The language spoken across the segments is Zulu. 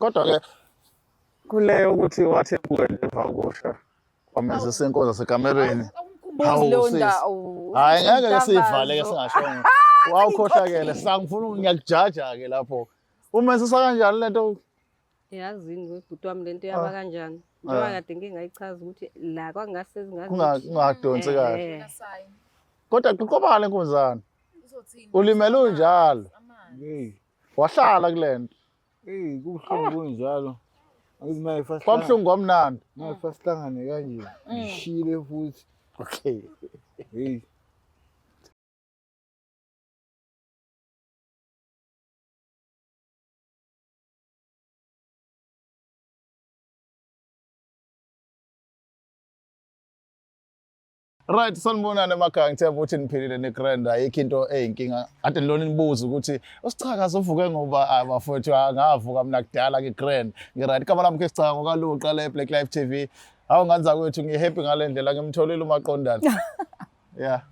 Kodwa ke kuleyo ukuthi wathi ebuke nje emva kokusha kwamenzisa inkonzo yasekamereni. Awumkhumbuzi leyo sis. ndawo. Hayi ngeke ke siyivale ke Umthandazo. singashongo. Wawukhohlakele sangifuna ngiyakujaja ke lapho. Umenzisa kanjani lento? Yazini webhuti wami lento yaba Ah. kanjani? Njengoba Ah. kade ngike ngayichaza ukuthi la kwangase Kungadonsi kahle. Eh, Kodwa qoqobala inkunzana. Ulimele unjalo. Hey, Wahlala kulento. hey, kubuhlungu kunjalo. Angithi manje first Kwabuhlungu kwamnandi. Manje first hlangane kanje. Ngishile futhi. Okay. Hey. Right, sanibonani emakhaya, ngithemba ukuthi niphilile ni-grand, ayikho into eyinkinga. Kade nilona nibuza ukuthi uSichakaza uvuke ngoba ah, bafowethu ah, ngavuka mina kudala ngi-grand. Ngi-right. Igama lami Sichaka ngokaLuqa le Black Life TV. Hawu ngane zakwethu ngi-happy ngale ndlela ngimtholile umaqondana. Yeah.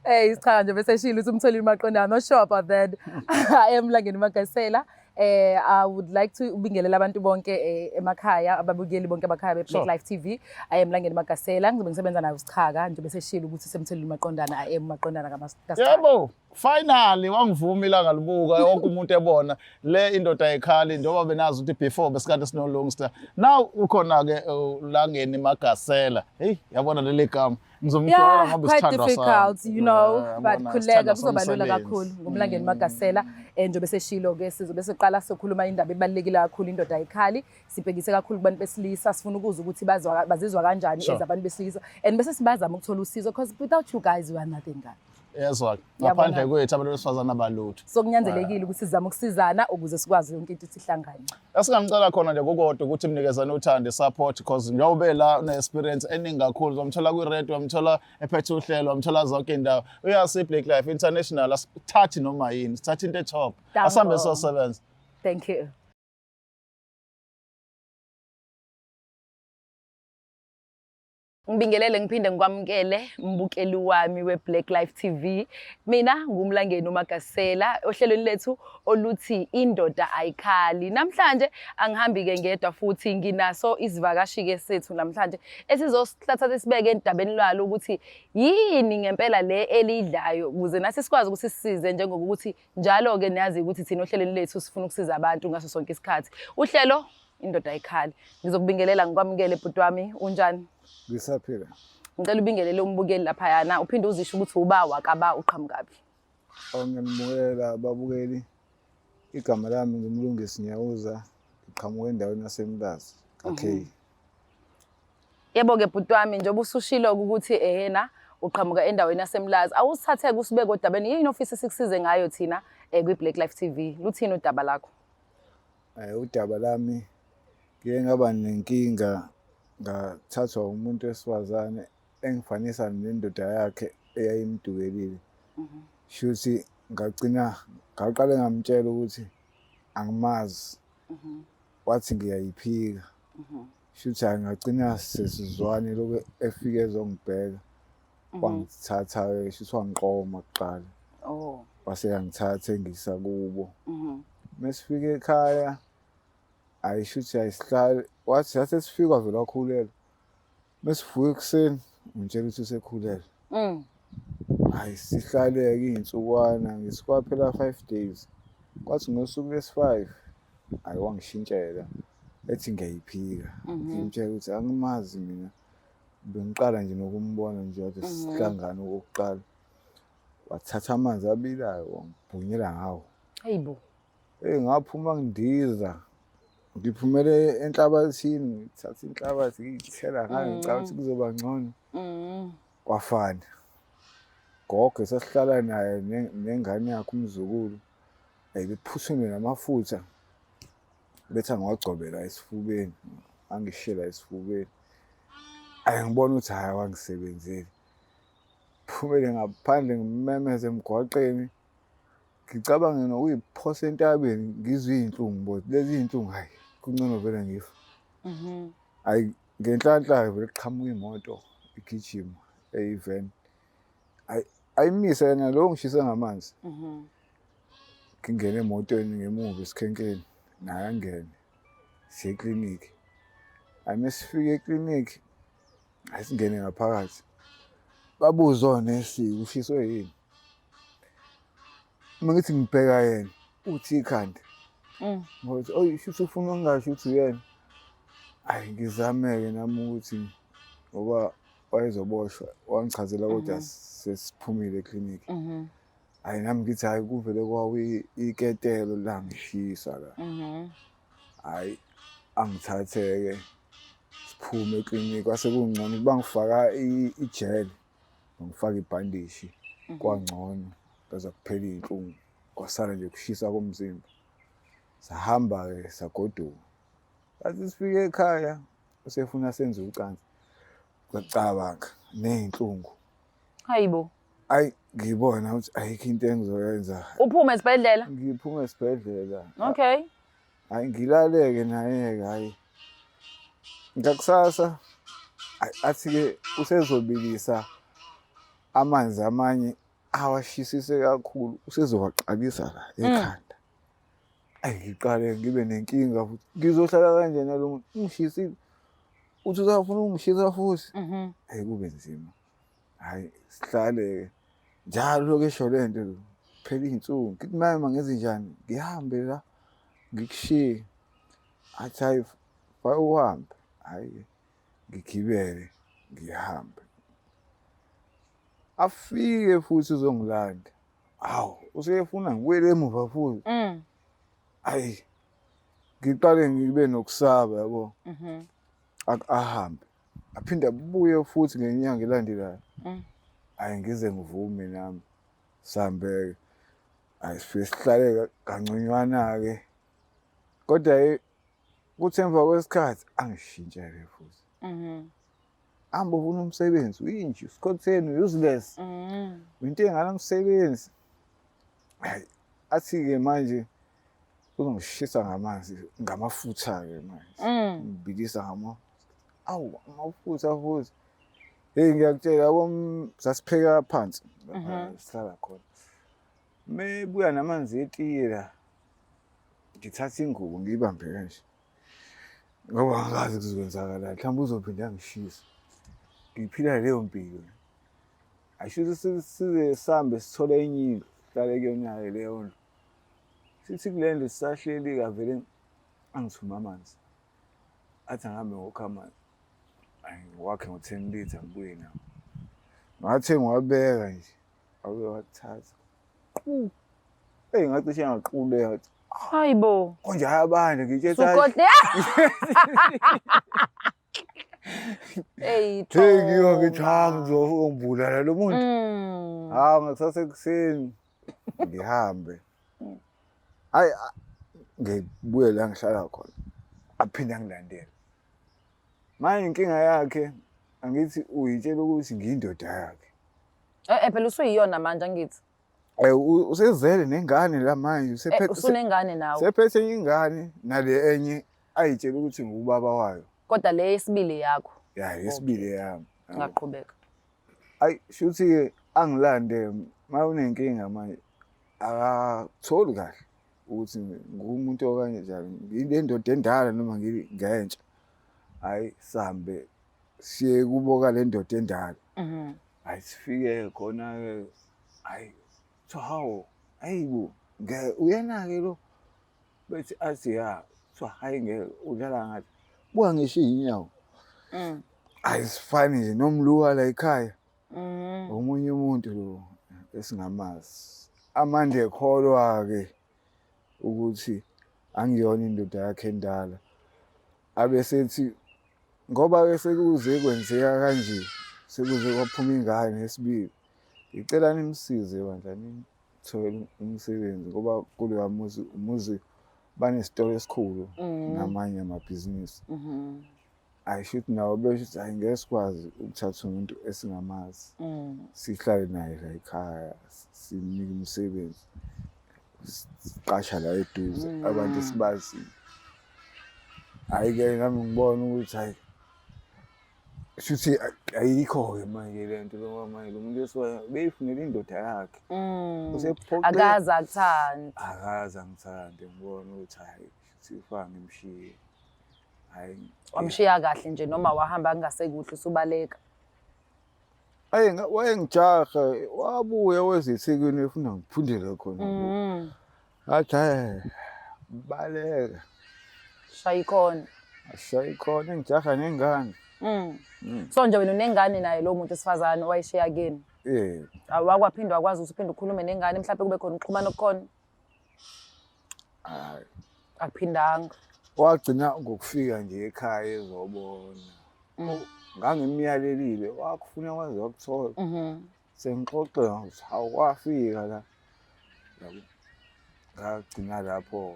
Hey, isichaka nje bese shilo ukuthi umtholile umaqondana. I'm not sure about that. I am Langeni Magasela. I would like to ubingelela abantu bonke emakhaya, ababukeli bonke emakhaya be Black Life TV. I am Langeni Magasela. Ngizobe ngisebenza naye uSichaka nje bese shilo ukuthi semtholile umaqondana. I am umaqondana kaMasichaka. Yebo, finally wangivuma ilanga libuka wonke umuntu ebona le indoda ayikhali njengoba benazi ukuthi before besikade sino Lungster. Now ukhona ke Langeni Magasela. Hey, yabona leli gama. Ngizomthola Yeah, ngoba quite isithandwa sami. difficult, you know, Yeah, but yabona, khuleka isithandwa kuzoba lula somsebenzi. kakhulu ngoMlangeni Magasela. Njengoba seshilo ke sizobe siqala sokhuluma indaba ebalulekile kakhulu, indoda ayikhali. Sibhekise kakhulu kubantu besilisa, sifuna ukuzwa ukuthi bazizwa kanjani as abantu besilisa, and bese sibazama ukuthola usizo, because without you guys we are nothing, guys. Yezwa ke, Yabona. ngaphandle kwethu abantu besifazane abalutho. So kunyanzelekile ukuthi sizame ukusizana ukuze sikwazi yonke into ithi ihlangane. Esingamcela khona nje kukodwa ukuthi mnikezane uthando, support, because njengoba la une-experience eningi kakhulu, uzomthola kwi-radio, wamthola ephethe uhlelo, wamthola zonke iy'ndawo. Uyasi Black Life International, asithathi noma yini, sithatha into e-top. Danko. Asambe siyosebenza. Thank you. Ngibingelele ngiphinde ngikwamukele mbukeli wami we-Black Life TV. Mina nguMlangeni uMagasela ohlelweni lethu oluthi Indoda Ayikhali. Namhlanje angihambi-ke ngedwa futhi nginaso isivakashi-ke sethu namhlanje esizosihlatha sibeke endabeni lwalo ukuthi yini ngempela le elidlayo ukuze nathi sikwazi ukuthi sisize, njengokuthi njalo-ke niyazi ukuthi thina ohlelweni lethu sifuna ukusiza abantu ngaso sonke isikhathi. Uhlelo Indoda Ayikhali. Ngizokubingelela ngikwamukele bhuti wami, unjani? Ngisaphila. Ngicela ubingelele umbukeli laphayana, uphinde uzisho ukuthi uba wakaba uqhamukaphi. Ngiyanibukela ababukeli. Igama lami nguMlungisi Nyawuza, ngiqhamuka endaweni yaseMlazi, ka-K. Yebo-ke bhuti wami, njengoba usushilo ukuthi ehena uqhamuka endaweni yaseMlazi, awusithatheke usibeke odabeni, yini ofisa sikusize ngayo thina kwi-Black Life TV? Luthini udaba lakho? Udaba lami, ngike ngaba nenkinga, ngathathwa umuntu wesifazane engifanisa nendoda yakhe eyayimdukelile. Shuthi ngagcina ngaqale ngamtshela ukuthi angimazi. Wathi ngiyayiphika. Shuthi hhayi ngagcina sesizwane lokhu efike ezongibheka. Wangithatha-ke, shuthi wangiqoma kuqala. Wase yangithatha engisa kubo. Mesifika ekhaya, hhayi shuthi ayisihlali, wathi sase sifika vele wakhulelwa. Mesivuka ekuseni, ungitshela ukuthi usekhulelwe. Hhayi sihlale-ke iy'nsukwana, ngithi kwaphela 5 days. Kwathi ngosuku lwesi-5, hhayi wangishintshela, ethi ngiyayiphika. Ngimtshela ukuthi angimazi mina. Bengiqala nje nokumbona nje kade sihlangana okokuqala. Wathatha amanzi abilayo wangibhunyela ngawo. Hayibo. Hey ngaphuma ngindiza. Ngiphumele enhlabathini, ngithatha inhlabathi ngiyithela ngayo, ngicabanga ukuthi kuzoba ngcono. Kwafana. Gogo sasihlala naye nengane yakhe umzukulu. Bephuthume namafutha. Bethi angiwagcobela esifubeni, angishela esifubeni. Ayi ngibona ukuthi hhayi awangisebenzeli. Phumele ngaphandle ngimemeze emgwaqeni. Ngicabange nokuyiphosa entabeni ngizwe iy'nhlungu bo, lezi iy'nhlungu hhayi kungcono vele ngife. Hhayi ngenhlanhla-ke vele kuqhamuka imoto igijima eyi-van. Hhayi ayimise yena lo ongishise ngamanzi. Ngingene emotweni ngemuva esikhenkeni naye angene. Siye eklinikhi. Hhayi mesifika eklinikhi, hhayi singene ngaphakathi. Babuze onesi ushiswe yini? Uma ngithi ngibheka yena, uthi ikhanda. Ngokuthi oyi shuthi ufuna ukungasho ukuthi uyena. Hhayi ngizame-ke nami ukuthi ngoba wayezoboshwa wangichazela kodwa sesiphumile eklinikhi. Hhayi nami ngithi hhayi kuvele kwawa iketelo langishisa la. Hhayi angithathe-ke siphume eklinikhi kwase kungcono bangifaka ijele bangifaka ibhandishi kwangcono kwaze kuphela iy'nhlungu kwasala nje ukushisa komzimba. Sahamba-ke sagoduka. Sathi sifike ekhaya usefuna senze ucansi. Ngacabanga ney'nhlungu. Hayibo. Ayi ngibona ukuthi ayikho into engizoyenza. Uphume esibhedlela? Ngiphuma esibhedlela. Okay. Hayi ngilaleke naye-ke hhayi. Ngakusasa athi-ke usezobilisa amanzi amanye awashisise kakhulu usezowaqalisa la ekhanda. Ayi ngiqale ngibe nenkinga futhi ngizohlala kanjani nalo muntu ungishisile uthi usafuna ukungishisa futhi. Ayi kube nzima. Hhayi sihlale-ke njalo lokhu esho le nto lo phela iy'nsuku ngithi manje uma ngenze njani ngihambe la ngikushiye athi hhayi fake uhambe hhayi ngigibele ngihambe afike futhi uzongilanda hawu usefuna ngibuyele emuva futhi ayi ngiqale ngibe nokusaba yabo ahambe aphinde abuye futhi ngenyanga elandelayo ayi ngize ngivume nami sihambe-ke ayi sifike sihlale kanconywana-ke kodwa kuthi emva kwesikhathi angishintshele futhi hamba ufuna umsebenzi uyinje usikhotheni useless into enganamsebenzi hayi athi-ke manje uzongishisa ngamanzi ngamafutha-ke manje ngibilisa ngama awu amafutha futhi heyi ngiyakutshela yabo sasipheka phansi sihlala khona mebuya namanzi etiye la ngithatha ingubo ngiyibambe kanje ngoba angazi kuzokwenzakalani mhlawumbe uzophinde angishise ngiphila leyo mpilo ayisho ukuthi size sihambe sithole enye indlu sihlale kuyona-ke leyo ndlu sithi kule ndlu sisahleli kavele angithume amanzi athi angihambe ngokha amanzi ngiwakhe ngo-10 litre ngibuye nawo ngathe ngiwabeka nje abe wathatha qu eyi ngacishe ngaquleka Hayibo. Konje ayabanda ngitshe Sukohle. Hey, Hey ngiyo ngithi ha ngizongibulala lo muntu. Hawu ngakusasa ekuseni ngihambe. Hayi ngibuye la ngihlala khona. Aphinde angilandele. Manje inkinga yakhe angithi uyitshela ukuthi ngiyindoda yakhe. Eh phela usuyiyona manje angithi. Eh usezele nengane la manje usephethe usunengane nawe. Sephethe enye ingane nale enye ayitshela ukuthi ngubaba wayo. Kodwa le yesibili yakho. Ya yesibili yami. Ngaqhubeka. Ayi shuthi ke angilande uma unenkinga manje akatholi kahle ukuthi ngumuntu okanye njani ngile ndoda endala noma ngentsha. Hayi sihambe siye kubo kale ndoda endala. Hayi sifike khona-ke hayi kuthiwa hawu hayi bo uyena-ke lo bethi athi ya kuthiwa hhayi ngeke udlala ngathi buka ngisho iy'nyawo ayisifani nje nomluwa la ekhaya omunye umuntu lo esingamazi amande ekholwa-ke ukuthi angiyona indoda yakhe endala abesethi ngoba-ke sekuze kwenzeka kanje sekuze kwaphuma ingane yesibili ngicela nimsize bandla nithole umsebenzi ngoba kuloya muzi umuzi banesitolo esikhulu namanye amabhizinisi ayisho ukuthi nawo besho ukuthi hayi ngeke sikwazi ukuthatha umuntu esingamazi sihlale naye la ekhaya simnike umsebenzi siqasha la eduze abantu esibaziyo. Hhayi-ke nami ngibona ukuthi hhayi shuthi ayikho-ke manje le nto ngoba manje lo muntu wesuka beyifunela indoda yakhe. Usephoqe Akaze akuthande. Akaze angithande ngibona ukuthi hhayi shuthi ufake ngimshiye. Hayi. Wamshiya kahle nje noma wahamba kungasekuhle usubaleka? Ayi wayengijaha wabuya weza eThekwini efuna ngiphundele khona. Ngathi hayi baleka. Shaya ikhona. Ashaya ikhona engijaha nengane. So nje wena unengane naye lo muntu wesifazane owayeshiya kini? Yebo. Awakwaphinde wakwazi ukuthi uphinde ukhulume nengane mhlawumbe kube khona ukuxhumana okukhona? Hayi. Akuphindanga. Wagcina ngokufika nje ekhaya ezobona. Ngangimyalelile wakufuna waze wakuthola. Sengixoxe ngathi hawu wafika la. Yabo. Ngagcina lapho.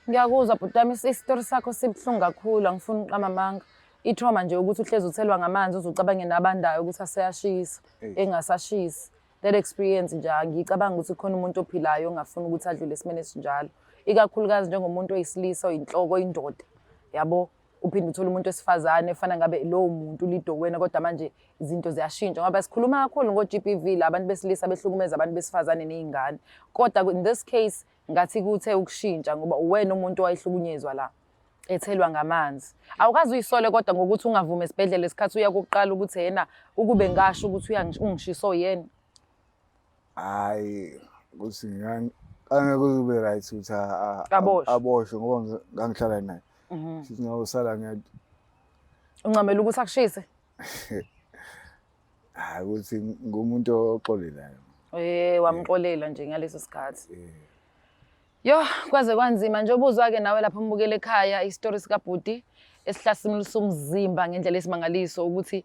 Ngiyakuzwa bhuti wami, isitori sakho sibuhlungu kakhulu, angifuni ukuqamba amanga. I-trauma nje ukuthi uhlezi uthelwa ngamanzi uze ucabange nabandayo ukuthi aseyashisa, engasashisi. That experience nje angicabanga ukuthi khona umuntu ophilayo ongafuni ukuthi adlule esimeni esinjalo. Ikakhulukazi njengomuntu oyisilisa, oyinhloko, oyindoda. Yabo, uphinde uthole umuntu wesifazane efana ngabe lowo muntu ulido wena, kodwa manje izinto ziyashintsha ngoba sikhuluma kakhulu ngo-GBV la abantu besilisa behlukumeza abantu besifazane ney'ngane. Kodwa in this case ngathi kuthe ukushintsha ngoba uwena umuntu owayehlukunyezwa la ethelwa ngamanzi. Awukaze uyisole kodwa ngokuthi ungavumi esibhedlela isikhathi uya kokuqala ukuthi yena ukube ngasho ukuthi ungishisa oyena. Hayi ukuthi angeke kube right ukuthi Aboshwe. aboshwe ngoba ngangihlala naye. Sithi ngawusala ngedwa. Uncamela ukuthi akushise? Hayi ukuthi ngumuntu oxolelayo. Wamxolela nje ngaleso sikhathi. Yo, kwaze kwanzima nje ubuzwa-ke nawe lapho umbukele ekhaya isitori sikabhuti esihlasimulisa umzimba ngendlela esimangaliso ukuthi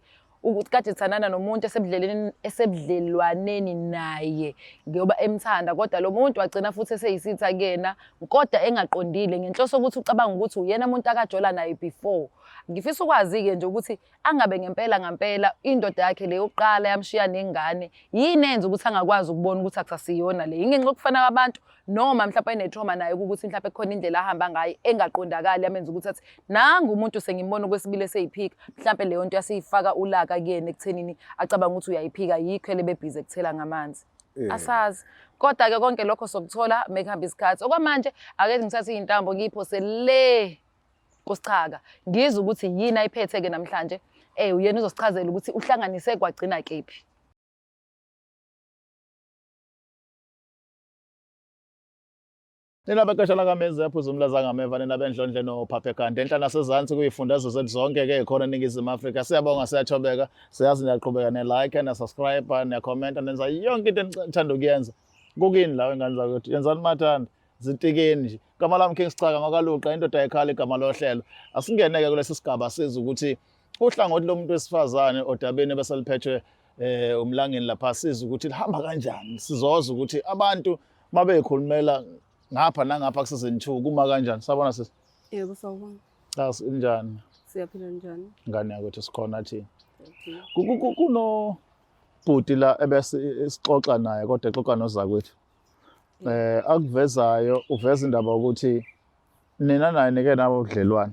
kade ethandana nomuntu esebudlelwaneni naye ngoba emthanda, kodwa lo muntu wagcina futhi eseyisitha kuyena kodwa engaqondile ngenhloso ukuthi ucabanga ukuthi uyena umuntu akajola naye before. Ngifisa ukwazi-ke nje ukuthi angabe ngempela ngampela indoda yakhe le yokuqala yamshiya nengane yini enza ukuthi angakwazi ukubona ukuthi akusasiyona le, ingenxa yokufana kwabantu noma mhlawumbe ene-trauma naye ukuthi mhlawumbe kukhona indlela ahamba ngayo engaqondakali yamenza ukuthi athi nangu umuntu sengimbona okwesibili eseyiphika, mhlawumbe leyo nto yaseyifaka ulaka kuyena ekuthenini acabanga ukuthi uyayiphika, yikho ele bebhizi ekuthela ngamanzi. Asazi. Kodwa-ke konke lokho sokuthola mekuhamba isikhathi. Okwamanje ake ngithathe iy'ntambo ngiyiphose le kuSichaka, ngizwe ukuthi yini ayiphethe-ke namhlanje. Uyena uzosichazela ukuthi uhlanganise kwagcina kephi. Nina beqesha lakamezi yaphuza umlaza ngameva, nina bendlondle nophaphe kanti enhla nasezansi kuyifundazwe zethu zonke ke khona eNingizimu Afrika. Siyabonga, siyathobeka, siyazi niyaqhubeka ne-like, ne-subscribe, ne-comment, nenza yonke into enithanda ukuyenza. Kukini la wengane zakwethu, yenzani mathanda, zitikeni nje. Igama lami King Sichaka ngokaLuqa, indoda ekhala igama lohlelo. Asingeneke kulesi sigaba sizwe ukuthi uhlangothi lomuntu wesifazane odabeni ebeseliphethwe umlangeni lapha, sizwe ukuthi lihamba kanjani. Sizozwa ukuthi abantu mabeyikhulumela ngapha nangapha ku-season 2 kuma kanjani. Sabona sisi? Yebo, sawubona. Cha, sinjani? Siyaphila njani? Ngane yakwethu sikhona thina. Kuno bhuti la ebese sixoxa naye kodwa exoxa nozakwethu. Akuvezayo uveza indaba ukuthi nina naye nike nabo ubudlelwane.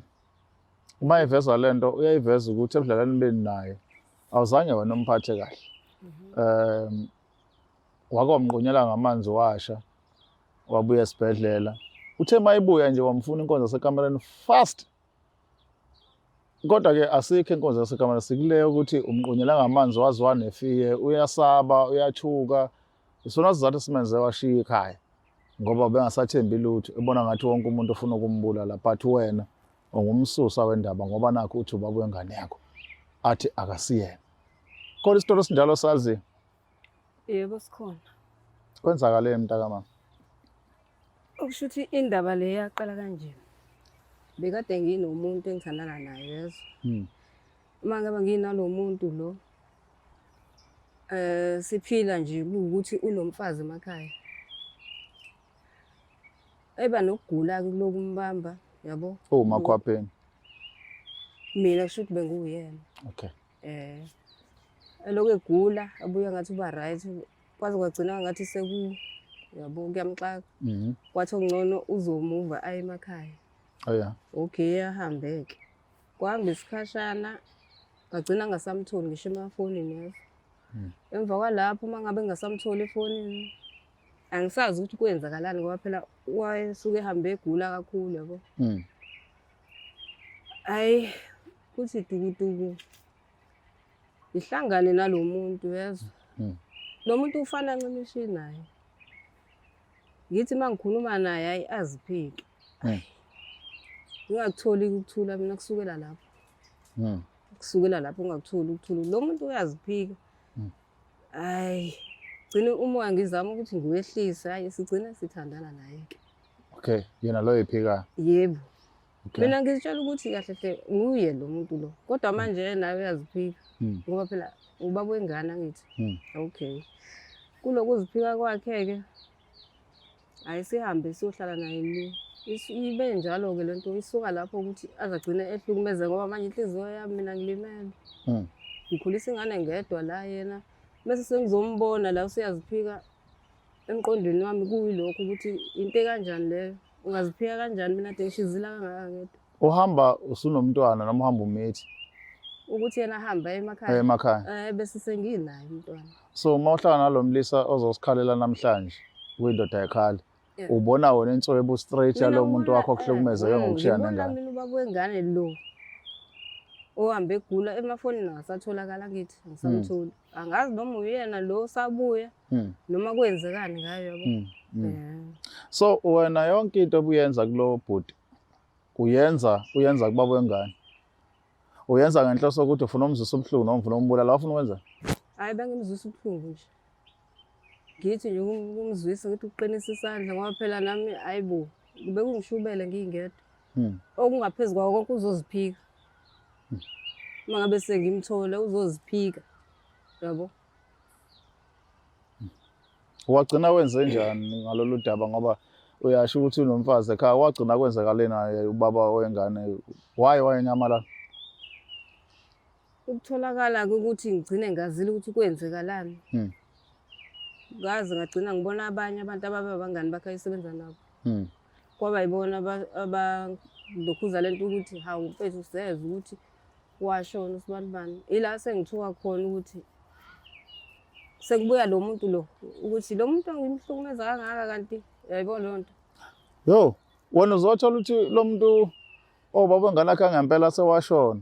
Uma eveza lento uyayiveza ukuthi ebudlelwaneni benu naye awuzange wena umphathe kahle. Wake wamnqunyela ngamanzi washa wabuya esibhedlela. Uthe mayibuya nje wamfuna inkonzo yasekamereni fast. Kodwa ke asikho inkonzo yasekamereni, sikuleyo ukuthi umnqunyela ngamanzi waze wanefiye, uyasaba, uyathuka. Isona sizathu simenze washiya ikhaya ngoba bengasathembi lutho, ebona ngathi wonke umuntu ufuna ukumbulala, but wena ungumsusa wendaba ngoba nakho uthi ubaba wengane yakho athi akasiyena. Kodwa isitori esinjalo sazi? Yebo, sikhona. Kwenzakaleni mntakamama? Okusho ukuthi indaba le yaqala kanje. Bekade nginomuntu engithandana naye, yezwa. Uma ngabe nginalo muntu lo, siphila nje kuwukuthi unomfazi emakhaya. Eba nokugula-ke kulokumbamba, yabo. Uwumakhwapheni? Mina kusho ukuthi bengiwuyena. Okay. Elokhu egula, abuya ngathi uba right, kwaze kwagcina ngathi seku, yabo, kuyamxaka. Kwathi okungcono uzomuva aye emakhaya. Oh yeah. Okay, ahambe-ke. Kwahamba isikhashana, ngagcina ngasamtholi ngisho emafonini yazi. Emva kwalapho uma ngabe ngingasamtholi efonini, angisazi ukuthi kwenzakalani ngoba phela wayesuke ehambe egula kakhulu, yabo. Hayi, kuthi dukuduku ngihlangane nalo muntu, uyezwa. Lo muntu ufana ncimishi naye. Ngithi uma ngikhuluma naye, hayi, aziphike. Ngingakutholi ukuthula mina kusukela lapho. Kusukela lapho ngingakutholi ukuthula. Lo muntu uyaziphika. Hayi, gcine umoya ngizama ukuthi ngiwehlise, hayi, sigcine sithandana naye-ke. Okay, yena lo ephikayo. Yebo. Okay. Mina ngizitshela ukuthi kahle hle nguye lo muntu lo. Kodwa manje naye uyaziphika. Ngoba phela ubaba wengane angithi. Okay. Kulokuziphika kwakhe-ke, hhayi, sihambe siyohlala naye le. Ibe njalo-ke le nto, isuka lapho ukuthi azagcine ehlukumeze ngoba manje inhliziyo yami mina ngilimele. Ngikhulisa ingane ngedwa la yena. Mese sengizombona la useyaziphika emqondweni wami kuyilokho ukuthi into ekanjani leyo. Ungaziphika kanjani mina kade ngishizila kangaka ngedwa. Uhamba usunomntwana noma uhamba umithi? Ukuthi yena ahambe aye emakhaya. Emakhaya. Bese senginaye umntwana. So uma uhlala nalo mlisa ozosikhalela namhlanje kuyindoda ekhali, ubona wena inswebu straight Mina yalo muntu ngibona, wakho okuhlukumezeke ngokushiya ngibona nengane. mina ubaba wengane lo ohambe egula emafonini akasatholakala kithi, angisamtholi. Angazi noma uyena lo osabuya noma kwenzekani ngayo, yabo. So wena yonke into obuyenza kulo bhuti uyenza kubaba wengane. Uyenza ngenhloso ukuthi ufuna umzwisa ubuhlungu noma ufuna umbulala, wafuna ukwenza? Hayi, bengimzwisa ubuhlungu nje. Ngithi nje ukumzwisa ukuthi uqinisa isandla ngoba phela nami hayibo bekungishubele ngingedwa. Okungaphezu kwako konke uzoziphika. Uma ngabe sengimthola uzoziphika. Yabo. Wagcina wenze njani ngalolu daba ngoba uyasho ukuthi unomfazi ekhaya, wagcina kwenzakale naye ubaba wengane, why wayenyamalala? Ukutholakala ukuthi ngigcine ngazile ukuthi kwenzekalani. Ngaze ngagcina ngibona abanye abantu ababe abangani bakhe ayesebenza nabo. Kwaba yibona abalokhuza lento ukuthi hawu mfethu sezwe ukuthi washona usibanibani. Ila sengithuka khona ukuthi sekubuya lo muntu lo ukuthi lo muntu angimhlukumeza kangaka kanti uyayibona leyo nto. Yo, wena uzothola ukuthi lo muntu obaba wengane yakhe ngempela sewashona.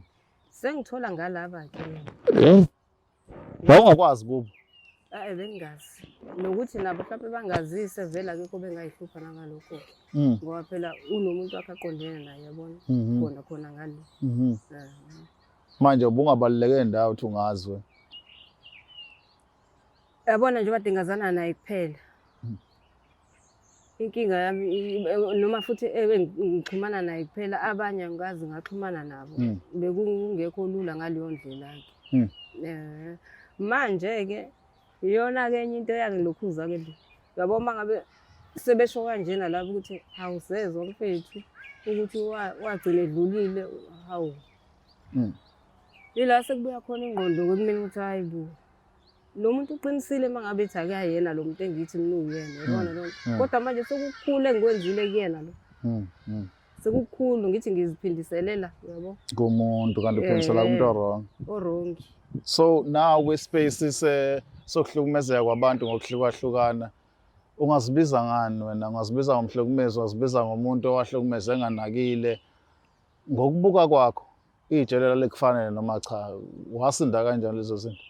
Sengithola ngalaba ke mina. Wawungakwazi kubo. Bengingazi. Nokuthi nabo mhlawumbe bangazise vele akekho bengayihlupha nangalokho. Ngoba phela unomuntu wakhe aqondene naye yabona. Khona khona ngale. Manje ubungabaluleke ndawo ukuthi ungazi wena. Yabona nje kade ngazana naye kuphela. Inkinga yami noma futhi ngixhumana naye kuphela, abanye angikaze ngaxhumana nabo. Bekungekho lula ngaleyo ndlela-ke. Manje-ke iyona-ke enye into eyangilokhuza-ke le. Uyabo uma ngabe sebesho kanjena laba ukuthi awusezwa mfethu ukuthi wagcina edlulile, hawu. Ila sekubuya khona ingqondo kumina ukuthi hayi bo. Lo muntu uqinisile uma ngabe ethi akuyena lo muntu engithi mina uyena, yabona lo nto. Kodwa manje sekukukhulu engikwenzile kuyena lo. Sekukukhulu ngithi ngiziphindiselela, uyabo. Kumuntu kanti uphindisela kumuntu o-wrong. O-wrong. So now kwi-space sokuhlukumezeka kwabantu ngokuhlukahlukana, ungazibiza ngani wena? Ungazibiza ngomhlukumezi, ungazibiza ngomuntu owahlukumeza enganakile. Ngokubuka kwakho, ijele lalikufanele noma cha? Wasinda kanjani lezo zinto?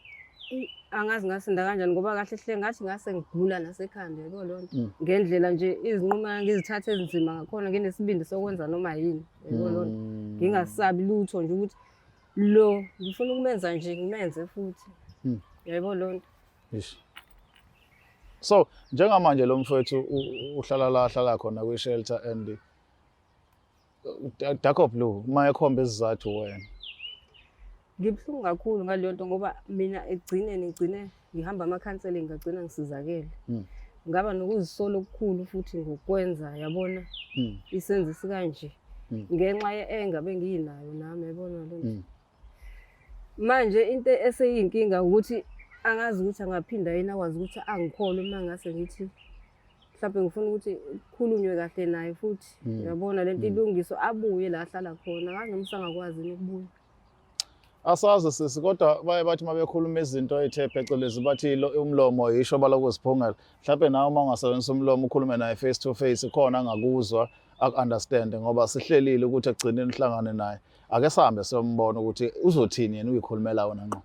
Angazi ngasinda kanjani ngoba kahle hle ngathi ngase ngigula nasekhanda, yabo leyo nto. Ngendlela nje izinqumo ngizithatha ezinzima ngakhona, nginesibindi sokwenza noma yini, yabo leyo nto. Ngingasabi lutho nje ukuthi lo ngifuna ukumenza nje ngimenze futhi. Yabo leyo nto. Ish. So njengamanje lo mfowethu uhlala la ahlala khona kwi-shelter and dark or blue uma ekhomba isizathu wena. Ngibuhlungu kakhulu ngaleyo nto ngoba mina ekugcineni ngigcine ngihamba ama-counselling ngagcina ngisizakele. Ngaba nokuzisola okukhulu futhi ngokwenza, yabona, isenzo esikanje ngenxa ye-anger bengiyinayo nami, yabona le nto. Manje into eseyinkinga ukuthi angazi ukuthi angaphinda yini akwazi ukuthi angikholwe uma ngase ngithi mhlawumbe ngifuna ukuthi kukhulunywe kahle naye futhi, uyabona le nto ilungiswe, abuye la ahlala khona. Angazi noma usangakwazi yini ukubuya. Asazi sisi, kodwa baye bathi uma bekhuluma izinto ey'the phecelezi bathi umlomo yisho balokuziphungela. Mhlawumbe nawe uma ungasebenzisa umlomo ukhulume naye face to face khona angakuzwa. aku-understand ngoba sihlelile ukuthi ekugcineni uhlangane naye. Ake sihambe siyombona ukuthi uzothini yena uyikhulumela wona ngqo.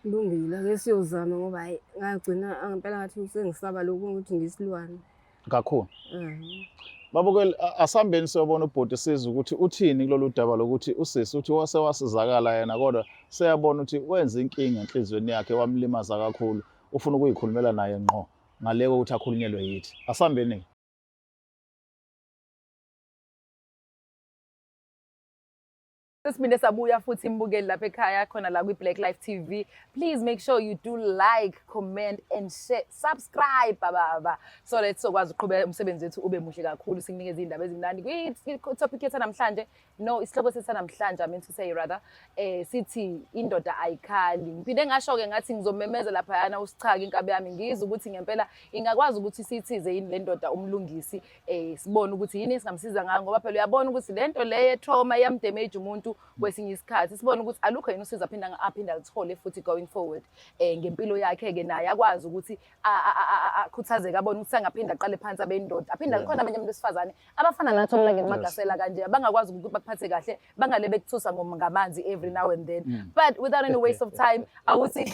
Kulungile, ake siyozama ngoba hhayi ngagcina ngempela ngathi sengisaba lokhu ukuthi ngiyisilwane. Kakhulu. Babukeli, asihambeni siyobona ubhuti sizwe ukuthi uthini kulolu daba lokuthi usisi uthi wase wasizakala yena kodwa seyabona ukuthi wenza inkinga enhliziyweni yakhe wamlimaza kakhulu, ufuna ukuyikhulumela naye ngqo ngale kokuthi akhulunyelwe yithi. Asihambeni-ke. Sesiphinde sabuya futhi imbukeli lapha ekhaya khona la kwi-Black Life TV. Please make sure you do like, comment and share, subscribe baba, so that sizokwazi ukuqhubeka umsebenzi wethu ube muhle kakhulu, sikunikeze iy'ndaba ezimnandi. Kwi-topic yethu namhlanje, no, isihloko sethu namhlanje, I mean to say rather, sithi indoda ayikhali. Ngiphinde ngasho-ke ngathi ngizomemeza laphayana uSichaka inkabi yami, ngizwe ukuthi ngempela ingakwazi ukuthi siyithize yini le ndoda uMlungisi, sibone ukuthi yini esingamsiza ngayo, ngoba phela uyabona ukuthi le nto le ye-trauma iyamdamage umuntu kwesinye isikhathi. Sibone ukuthi alukho yini usizo aphinda alithole futhi going forward, ngempilo yakhe-ke, naye akwazi ukuthi akhuthazeke, abone ukuthi angaphinda aqale phansi abe indoda. Aphinda khona abanye abantu besifazane abafana nathi oMlangeni Magasela kanje abangakwazi ukuthi bakuphathe kahle, bangale bekuthusa ngamanzi every now and then. But without any waste of time, awuthi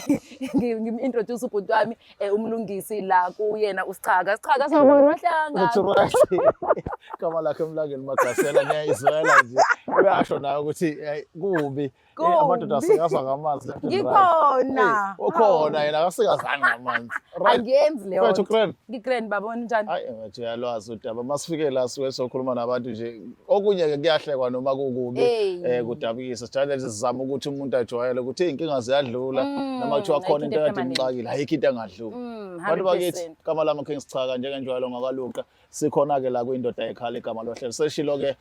ngim-introduce ubhuti wami, uMlungisi, la kuyena uSichaka. Sichaka, sawubona Mahlanga. Uthi right. Igama lakhe uMlangeni Magasela, ngiyayizwela nje. Uyasho nawe ukuthi kubi. Amadoda asikazwa ngamanzi left and right. Ngikhona. Ukhona yena akasikazanga ngamanzi. Right. Angiyenzi leyo Mfethu nto. Grand. Ngi-grand baba, unjani? Hayi mfethu, uyalwazi udaba. Masifike la suke sokhuluma nabantu nje. Okunye ke kuyahlekwa noma kukubi, kudabukisa. Sijwayele sizama ukuthi umuntu ajwayele ukuthi izinkinga ziyadlula, noma kuthiwa khona ayikho into into ekade e-permanent. imxakile, ayikho into engadluli. Bantu bakithi, 100%. igama lami King Sichaka njengenjwayelo ngakaluqa. Sikhona ke la kuyindoda ekhala igama lohlelo. Seshilo ke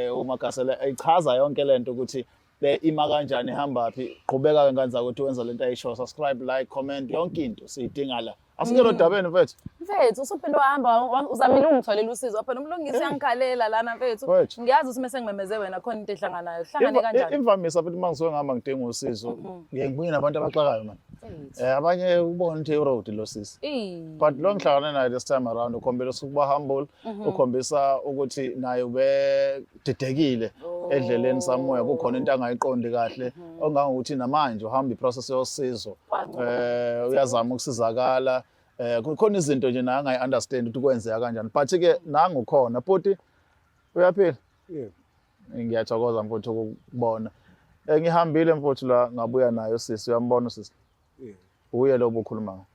uMagasela echaza yonke lento ukuthi le ima kanjani, ihamba phi. Qhubeka ke nganza ukuthi wenza lento ayisho, subscribe, like, comment, yonke into siyidinga la. Asingene odabeni mfethu. Mfethu, usuphinde wahamba, uzamile ungitholela usizo phela uMlungisi uyangikhalela lana mfethu. Mfethu. Ngiyazi ukuthi mase ngimemeze wena khona into ehlanganayo. Hlangane kanjani? Imvamisa futhi uma ngisuke ngihamba ngidinga usizo, ngiye ngibuye nabantu abaxakayo man. Mfethu. Abanye ubona ukuthi i-road lo sisi. But lo ngihlangane naye this time around ukhombisa ukuba humble, ukhombisa ukuthi naye ubedidekile endleleni samoya, kukhona into angayiqondi kahle, ongangokuthi namanje uhamba i-process yosizo. Uyazama ukusizakala. Kukhona izinto nje naye angayi-understand ukuthi kwenzeka kanjani. But ke nangu khona, bhuti uyaphila? Yebo. Ngiyathokoza mfowethu ukukubona. Ngihambile mfowethu la ngabuya naye usisi, uyambona usisi? Yebo. Uye lo obukhuluma ngaye.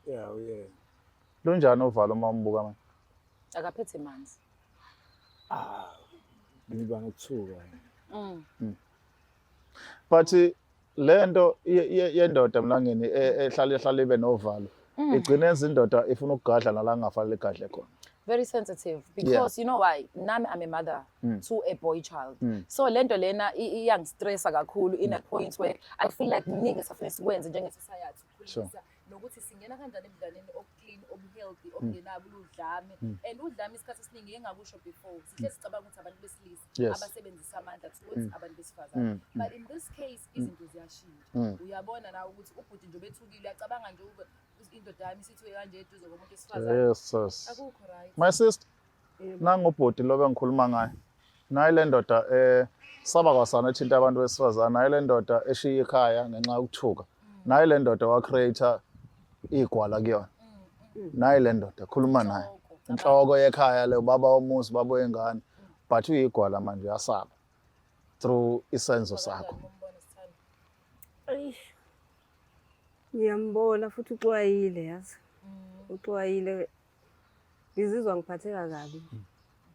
Yeah, uye. Lunjani uvalo uma umbuka manje? Akaphethe manzi. Ngiba nokuthuka. But lento yendoda Mlangeni ehlale ehlale ibe novalo, igcine yenza indoda ifuna ukugadla nala kungafanele igadle khona. Very sensitive because you know why? Nami I'm a mother to a boy child. So lento lena iyangistressa kakhulu in a point where I feel like kuningi esafuna sikwenze njenge-society ukukhulisa nokuthi singena kanjani ebudlelwaneni obu-clean, obu-healthy, obungenabo udlame. And udlame isikhathi esiningi engakusho before, sihle sicabanga ukuthi abantu besilisa abasebenzisa amandla towards abantu besifazane. But in this case izinto ziyashintsha. Uyabona na ukuthi ubhuti nje ubethukile, uyacabanga nje ube indoda yami isithuke kanje eduze komuntu wesifazane. Yes, yes. Akukho right. My sister, nangu ubhuti lo bengikhuluma ngaye. Nayi le ndoda saba kwasana ethinta abantu besifazane, nayi le ndoda eshiya ikhaya ngenxa yokuthuka. Nayi le ndoda wa creator igwala kuyona. Nayi le ndoda khuluma naye. Inhloko yekhaya le, ubaba womuzi, ubaba wengane. But uyigwala manje, uyasaba through isenzo sakho. Eish. Ngiyambona futhi uxwayile, yazi. Uxwayile. Ngizizwa ngiphatheka kabi.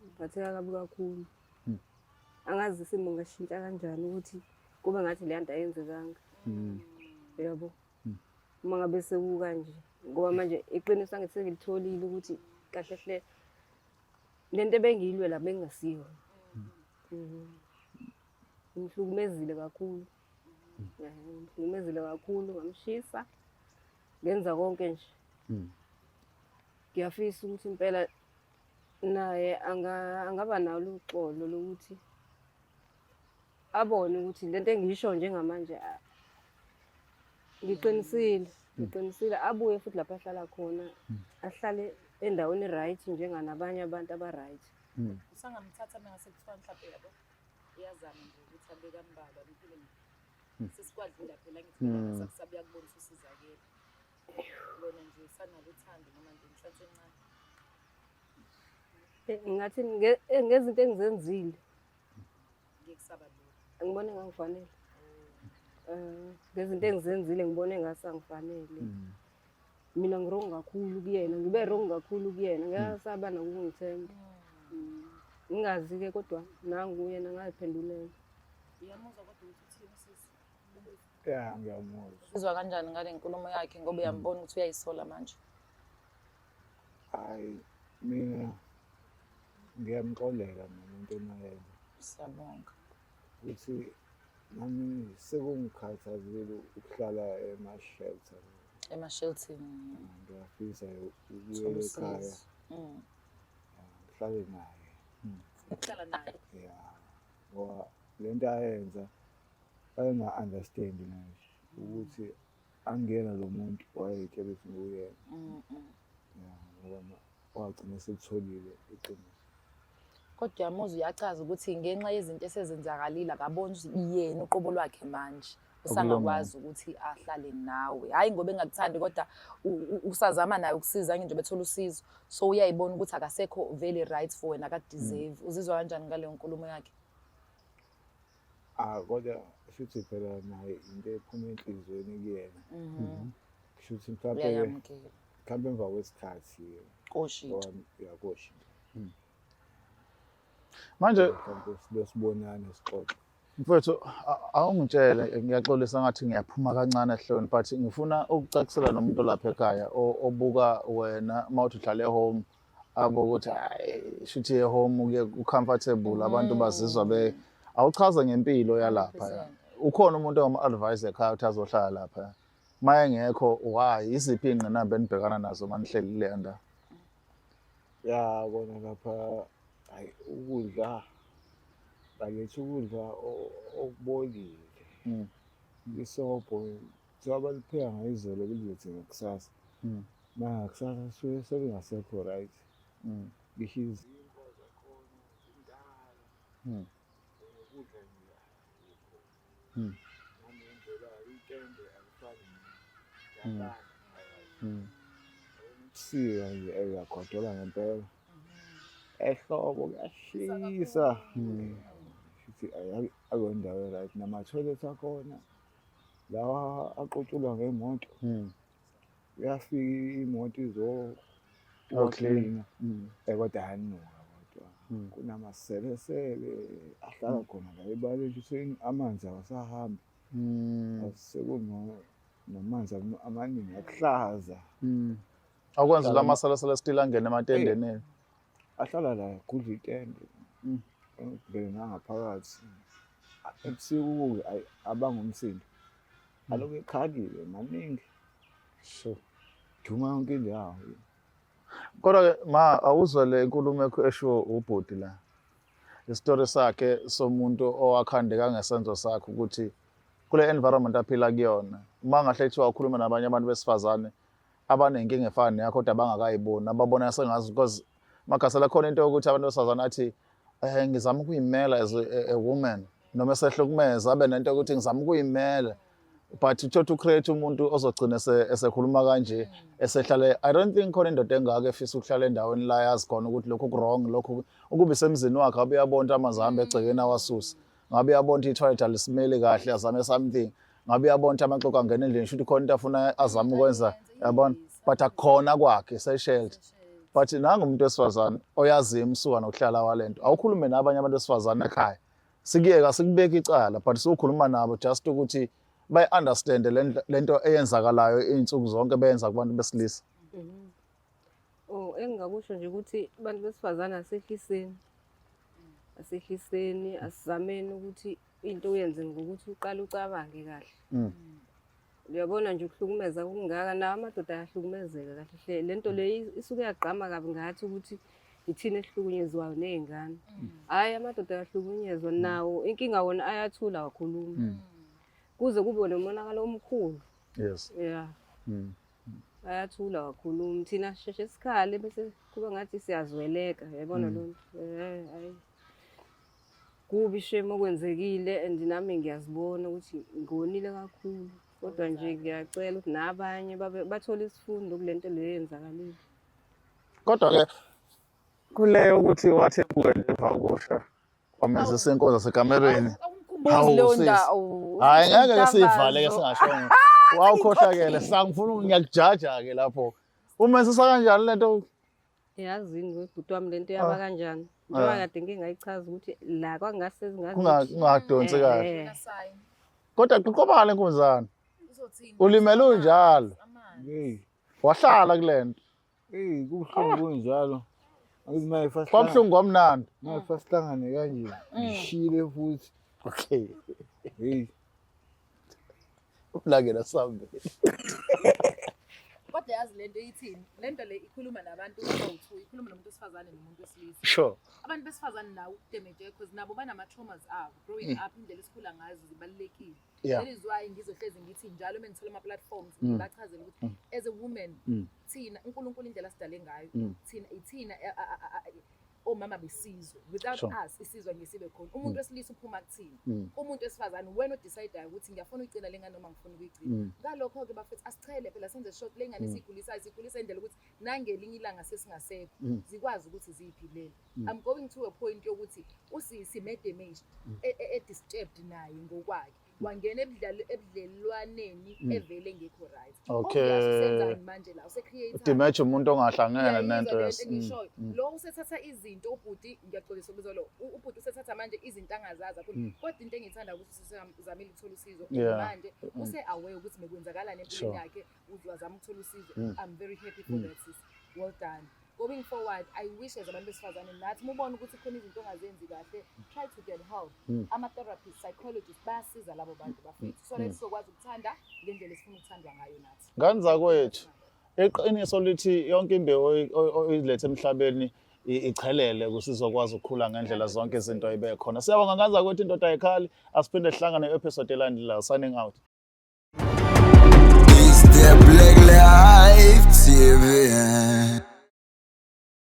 Ngiphatheka kabi kakhulu. Angazi isimo ngashintsha kanjani ukuthi kube ngathi le nto ayenzekanga. Yabo. Uma ngabe sekukanje, ngoba manje iqiniso angithi sengilitholile ukuthi kahle hle lento ebengiyilwela bengingasiyo. Ngihlukumezile kakhulu. Ngihlukumezile kakhulu, ngamshisa. Ngenza konke nje. Ngiyafisa ukuthi impela naye angaba nalo uxolo lokuthi abone ukuthi lento engiyisho njengamanje ngiqinisile, ngiqinisile, abuye futhi lapho ahlala khona, ahlale. endaweni right njenganabanye abantu aba-right. Usangamthatha mengase kuthiwa mhlawumbe yabo uyazama nje ukuthi abeke ambalwa empilweni. Sesikwadlula phela ngithi sakusabe uyakubona ukuthi usizakele. Wena nje usanalo uthando noma nje inhlansi encane. Ngathi ngezinto engizenzile Ngeke kusaba lula. Ngibone ngangifanele. Ngezinto engizenzile ngibone ngathi angifanele. Mina ngi-wrong kakhulu kuyena, ngibe wrong kakhulu kuyena, ngiyasaba nokungithemba. Ngingazi-ke kodwa nangu yena ngaziphendulela. Uyamuzwa kodwa ukuthi uthini usisi? Ya, ngiyamuzwa. Uzwa kanjani ngale nkulumo yakhe ngoba uyambona ukuthi uyayisola manje? Hayi, mina ngiyamxolela mina into emayenza. Siyabonga. Ukuthi nami sekungikhathazile ukuhlala ema-shelter. Ema-sheltini. Ngiyafisa ukubuyela ekhaya. Ngihlale naye. Uhlala naye. Ya. Ngoba le nto ayenza wayenga-understand manje ukuthi angiyena lo muntu wayey'tshela ukuthi nguyena. Ya, ngoba wagcina eselitholile iqiniso. Kodwa uyamuzwa uyachaza ukuthi ngenxa yezinto esezenzakalile akaboni ukuthi yena uqobo lwakhe manje usangakwazi ukuthi ahlale nawe. Hhayi ngoba engakuthandi kodwa usazama naye ukusiza nje bethola usizo. So uyayibona ukuthi akasekho vele right for wena, akakudeserve. Uzizwa kanjani ngaleyo nkulumo yakhe? Ah, kodwa shuthi phela naye into ephuma enhliziyweni kuyena. Kusho ukuthi mhlawumbe Uyayamukela. mhlawumbe emva kwesikhathi Koshintsha. Yakoshintsha. Manje mhlawumbe sibe sibonane sixoxe. Mfowethu, awungitshele, ngiyaxolisa ngathi ngiyaphuma kancane ehloni, but ngifuna ukucacisela nomuntu lapha ekhaya obuka wena uma uthi uhlala e-home, abo ukuthi hayi shuthi e-home kuye ku-comfortable, abantu bazizwa be awuchaze ngempilo yalapha. 100%. Ukhona umuntu ongama-advise ekhaya ukuthi azohlala lapha? Uma engekho, why? Iziphi iy'ngqinamba enibhekana nazo uma nihleli kuleya ndawo? Ya, kona lapha hayi ukudla baletha ukudla okubolile. Isobho kuthiwa balipheka ngayizolo belilethe ngakusasa. Ma ngakusasa suke sekungasekho right. Ngisho izinkwa zakhona zindala. Ukudla nje akukho. Nangendlela itende alifani neyabanye. Ubusika nje uyagodola ngempela. Ehlobo kuyashisa. Shuthi akuyona right, nama-toilet akhona lawa aqutshulwa ngemoto. Kuyafika imoto Oh, clean. Kodwa ayanuka kodwa. Kunamaselesele ahlala khona la ebaleni nje amanzi awasahambi. Namanzi amaningi akuhlaza. Akwenza la masalasela still angene ematendeni enu. Ahlala la gudla itende. Ngene nangaphakathi. Ebusuku-ke ayi abangumsindo. Alokhu ekhalile maningi. Sure. Duma yonke indawo. Kodwa-ke ma awuzwe le nkulumo ekho eshiwo ubhuti la. Isitori sakhe somuntu owakhandeka ngesenzo sakhe ukuthi kule environment aphila kuyona, uma ngahle kuthiwa ukhuluma nabanye abantu besifazane abanenkinga efana neyakho kodwa abangakayiboni, ababona sengazi, because Magasela khona into yokuthi abantu besifazane athi ngizama ukuyimela as a woman, noma esehlukumeza abe nento yokuthi ngizama ukuyimela, but uthothi ucreate umuntu ozogcina esekhuluma kanje esehlale. I don't think khona indoda engaka efisa ukuhlala endaweni la yazi khona ukuthi lokhu ku-wrong, lokhu ukuba isemzini wakhe abe uyabona ukuthi amanzi ahambe egcekeni awasuse, ngabe uyabona ukuthi i-toilet alisimeli kahle azame something, ngabe uyabona ukuthi amaxoxo angena endlini shuthi khona into afuna azame ukwenza, yabona, but akukhona kwakhe seshelter. But nangu umuntu wesifazane oyaziyo imsuka nokuhlala walento, awukhulume nabanye abantu besifazane ekhaya, sikuyeka sikubeka icala, but siwukhuluma nabo just ukuthi bayi-understand lento eyenzakalayo iy'nsuku zonke beyenza kubantu besilisa. Oh, engingakusho nje ukuthi abantu besifazane asehliseni. Asehliseni, asizameni ukuthi into uyenze ngokuthi uqale ucabange kahle. Uyabona nje ukuhlukumeza kungaka, nawo amadoda ayahlukumezeka kahle hle. Le nto le isuke yagqama kabi ngathi ukuthi ithina esihlukunyezwayo ney'ngane. Hhayi, amadoda ayahlukunyezwa nawo, inkinga wona ayathula awakhulumi. Kuze kube nomonakalo omkhulu. Yes. Yeah. Bayathula kakhulu, thina sheshe sikhale bese kuba ngathi siyazweleka, yayibona loo nto. Hhayi, kubi shame okwenzekile and nami ngiyazibona ukuthi ngonile kakhulu, kodwa nje ngiyacela ukuthi nabanye babe bathole isifundo kule nto le eyenzakalile. Kodwa-ke kuleyo ukuthi wathi ebuke emva kokusha kwamenzisa inkonzo sekamereni. Awumkhumbuzi Hawu, leyo sis. ndawo. Hhayi, ngeke ke siyivale ke Umthandazo. singashongo. Wawukhohlakele, sangifuna ngiyakujaja-ke lapho. Umenzisa kanjani lento? Yazini webhuti wami lento yaba kanjani, njengoba kade ngike ngayichaza ukuthi la kwangase Kungadonsi kahle. Kodwa qoqobala inkunzana. Ulimele unjalo. Hey, Wahlala kule nto. hey, kubuhlungu kunjalo. Angithi maye Kwabuhlungu kwamnandi. Maye sihlangane kanje. Ngishile futhi. Okay. Hey, Ulakela sambe. Kodwa yazi lento ithini? Lento le ikhuluma nabantu abawu-two, ikhuluma nomuntu wesifazane nomuntu wesilisa. Abantu besifazane nawo ukudamage because nabo banama-traumas abo growing up, indlela esikhula ngazo zibalulekile. That is why ngizohlezi ngithi njalo uma ngithola ama-platforms ngibachazele ukuthi as a woman thina uNkulunkulu indlela asidale ngayo thina ithina omama besizwe, without us isizwe ngesibe khona. Umuntu wesilisa uphuma kuthina, umuntu wesifazane wena odecidayo ukuthi ngiyafuna ukuyigcina le ngane noma ngifuna ukuyigcina. Ngalokho-ke bafethu, asichele phela senze short le ngane esiyikhulisayo, siyikhulisa indlela ukuthi nangelinye ilanga sesingasekho zikwazi ukuthi ziyiphilele. I'm going to a point yokuthi usisi me-damaged, e-disturbed naye ngokwakhe, wangena ebudlelwaneni evele engekho right. Obvious, usenzani manje la? Use-create Damage umuntu ongahlangene Uyayizwa nento le yes. nto engishoyo? Lo usethatha izinto ubhuti, ngiyaxolisa ukubiza lo, ubhuti usethatha manje izinto angazazi kakhulu, kodwa into engiyithanda ukuthi usezamile ukuthola usizo. Manje use-aware ukuthi bekwenzakalani empilweni yakhe, uzwazama ukuthola usizo. I'm very happy for that, sis, well done. Going forward, I wish as abantu besifazane nathi uma ubona ukuthi khona izinto ongazenzi kahle, try to get help. Ama-therapists, psychologists bayasiza labo bantu bafethu, so that sizokwazi ukuthanda ngendlela esifuna ukuthandwa ngayo nathi. Ngane zakwethu, iqiniso lithi yonke imbewu oyilethe emhlabeni ichelele kusizokwazi ukukhula ngendlela zonke izinto ibe khona. Siyabonga ngane zakwethu, indoda ayikhali. Asiphinde sihlangane e-episode elandelayo. Signing out. It's the Black Life TV.